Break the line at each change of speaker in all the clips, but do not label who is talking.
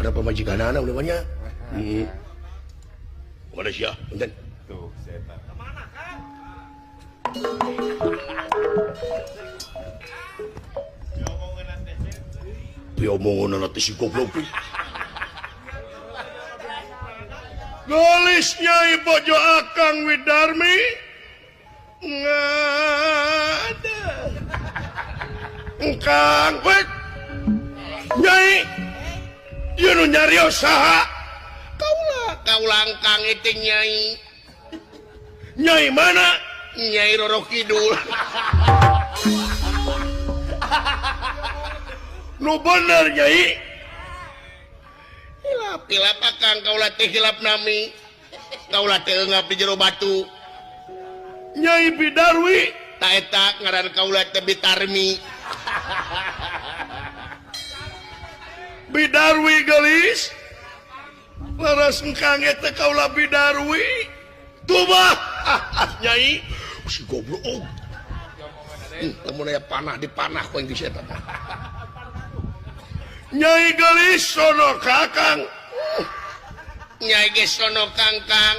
kana pamajikanana udah banyak. Heeh. Mana sia? Punten.
Tuh, setan.
Kemana, Kang?
Piomongan teh si goblok. Gelis Nyai Bojo Akang Widarmi ngada. Engkang wek. Nyai ieu nu nyarios saha? Kaula, kaula engkang itu Nyai. Nyai mana? Nyai Roro Kidul. Nu bener Nyai. Hilap, hilap akang kaula teh hilap nami. Kaula teh eungap di jero batu. Nyai Bidarwi, ta eta ngaran kaula teh Bitarmi. Bidarwi geulis. Laras engkang eta kaula Bidarwi. Tubah. Nyai, si goblok. Lamun aya panah dipanah ku aing geus eta. Nyai geulis sono kakang. Nyai geus sono kangkang.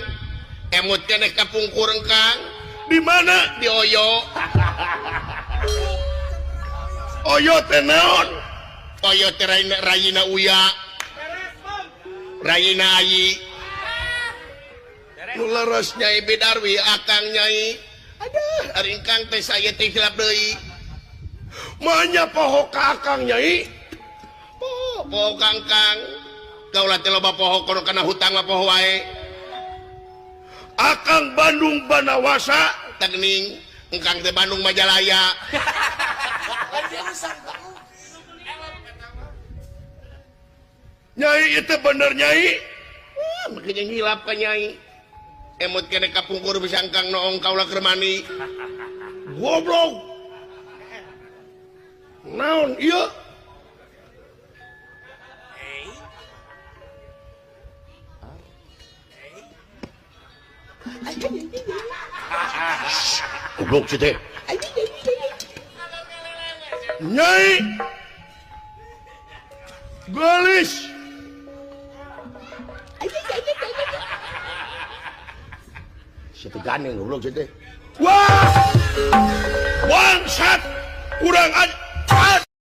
Emut keneh kapungkur engkang. Di mana? Di Oyo. Oyo teh naon? Oyo teh rayina Uya. Rayina Ayi. Nu leres Nyai Bidarwi akang Nyai. Aduh, ari engkang teh saya teh hilap deui. Manya poho ka akang Nyai. Poho, poho kangkang. Kaula teh loba poho kono kana hutang mah poho wae. Akang Bandung Banawasa teh engkang teh Bandung Majalaya. Nyai itu bener Nyai. Wah, makanya hilap ka Nyai. Emut kene kapungkur bisa engkang noong kaula keur mandi. Goblok. Naon ieu? Goblok sih teh. Nyai Gelis. Situ gandeng goblok sih teh. Wah, bangsat, kurang aja.